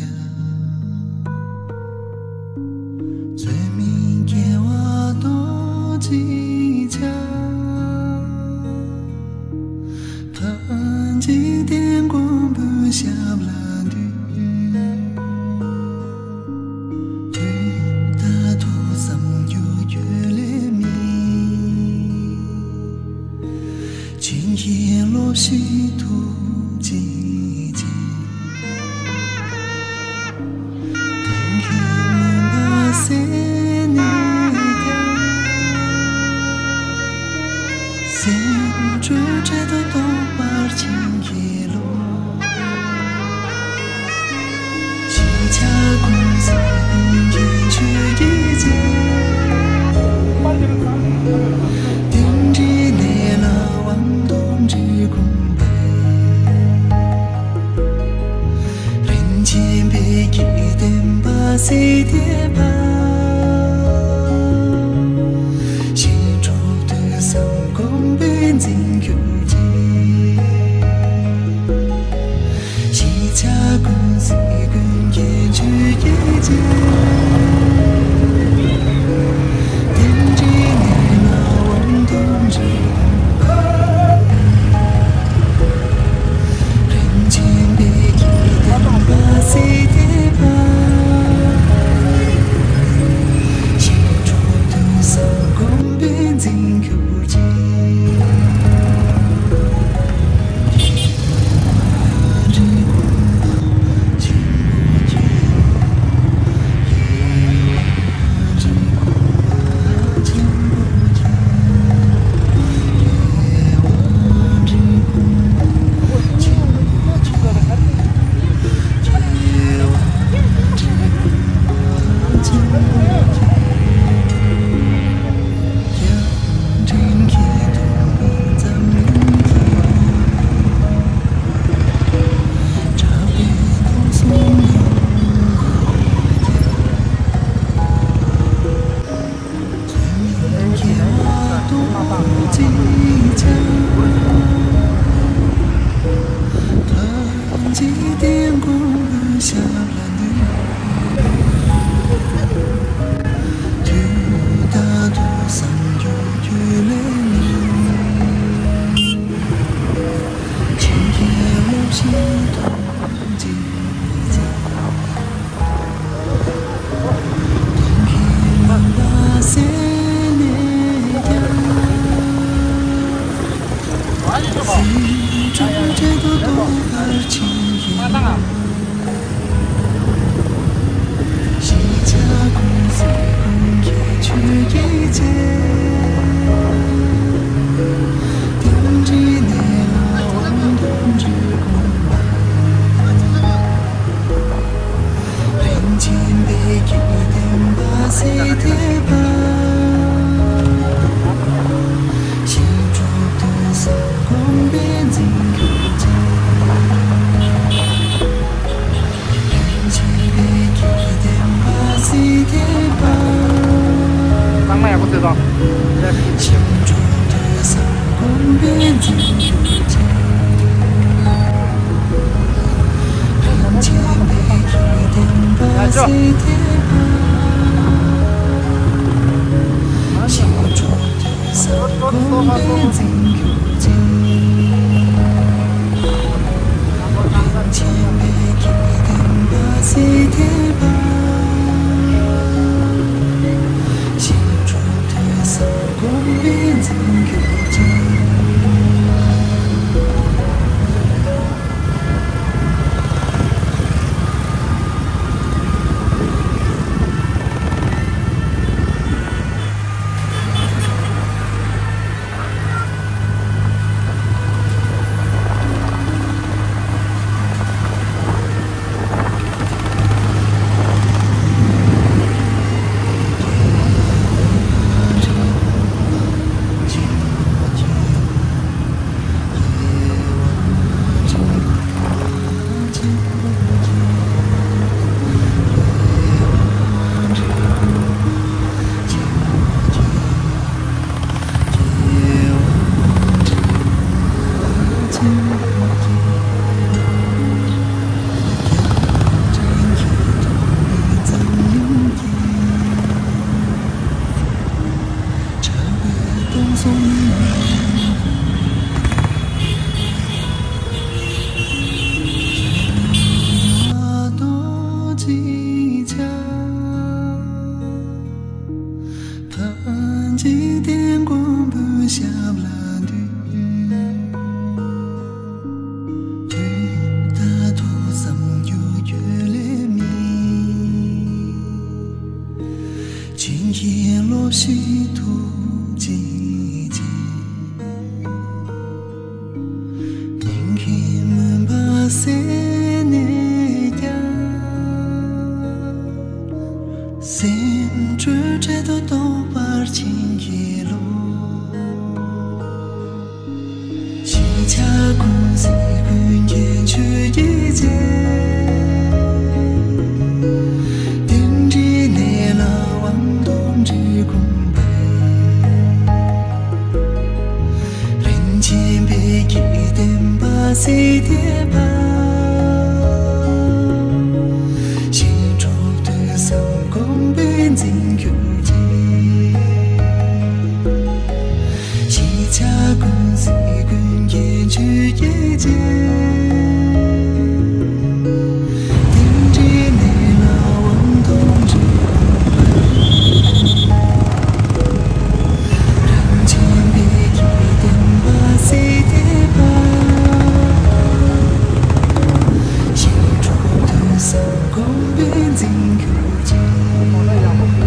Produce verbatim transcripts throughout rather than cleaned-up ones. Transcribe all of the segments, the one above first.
བྱ། ཚུལ་མིན་སྐྱེ་བ་སྟོང་ཅིག་བྱ། ཕན་ཕྱིར་དེ་མགོན་པོའི་ཞབས་ལ་འདུད། དུས་ད་ཐུག་བསམ་རྒྱུ་རྒྱུད་ལས་མེད། བྱིན་གྱིས་རློབས་ཤིག་ཐུགས་རྗེ་ཅན། གང་གིས་མུན་པ་སེལ་ནས་ཀྱང་། སེམས་འཁྲུལ་བྲལ་དུ་རྟོགས་པར་བྱིན་གྱིས་རློབས། ཤེས་བྱ་ཀུན་གཟིགས་ཀུན་མཁྱེན་ཆོས་ཀྱི་རྗེ། རྟེན་འབྲེལ་གནས་ལ་དབང་ཐོབ་འབྲི་གུང་པས། རིན་ཆེན་པའི་གི་བསྟན་པ་སྲིད་མཐའི་བར། ཞི་ཁྲོ་ཐོས་བསམ་དགོངས་པས་འཛིན་གྱུར་ཅིག། ཤེས་བྱ་ཀུན་གཟིགས་ཀུན་མཁྱེན་ཆོས་ཀྱི་རྗེ། རྟེན་འབྲེལ་གནས་ལ་དབང་ཐོབ་འབྲི། རིན་ཆེན་པའི་གི་བསྟན་པ་སྲིད་མཐའི་བར། གཙང་མ་ཡག་པོ་བཟོས་དང་། འཇིག་རྟེན་མགོན་པོའི་ཞབས་ལ་འདུད། དུས་ད་ཐུགས་བསམ་བསྒྱུར་རྒྱུ་ལས་མེད། བྱིན་གྱིས་རློབས་ཤིག་ཐུགས་རྗེ་ཆེ། སྙིང་གི་མུན་པ་བསལ་ནས་ཀྱང་། སེམས་སྤྲོས་བྲལ་དུ་རྟོགས་པར་བྱིན་གྱིས་རློབས། ཤེས་བྱ་ཀུན་གཟིགས་ཀུན་མཁྱེན་ཆོས་ཀྱི་རྗེ། རྟེན་འབྲེལ་གནས་ལ་དབང་དུ་འདྲེན་དགོངས་པས། རིན་ཆེན་པད་ཀྱི་བསྟན་པ་གསལ་ཏེ་འབར། ཞིང་སྒྲུབ་ཐོས་བསམ་སྒོམ་པས་འཛིན་གྱུར་ཅིག། ཤེས་བྱ་ཀུན་གཟིགས་ཀུན་མཁྱེན་ཆོས་ཀྱི་རྗེ། རྟེན་འབྲེལ་གནས་ལ་དབང་དུ་འདྲེན་དགོངས་པས། རིན་ཆེན་པད་ཀྱི་བསྟན་པ་གསལ་ཏེ་འབར། ཞིང་སྒྲུབ་ཐོས་བསམ་སྒོམ་པས་འཛིན་གྱུར་ཅིག།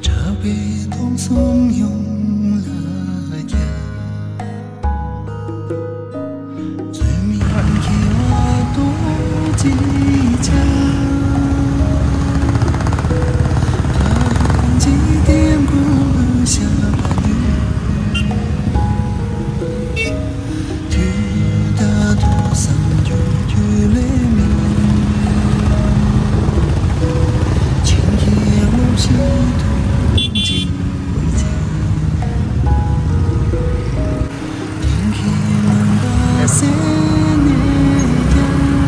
གྲགས་པའི་སྟོང་གསུམ་ཡོངས་ལ་རྒྱ། རྩོད་མེད་སྐྱེ་བ་རྡོ་རྗེ་འཆང་། འཇིག་རྟེན་མགོན་པོའི་ཞབས་ལ་འདུད། དུས་ད་ཐུགས་བསམ་བསྒྱུར་རྒྱུ་ལས་མེད། བྱིན་གྱིས་རློབས་ཤིག་ཐུགས་རྗེ་ཆེ། དེང་གི་མུན་པ་བསལ་ནས་ཀྱང་།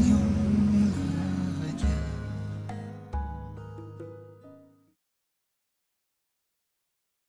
ཡུམ་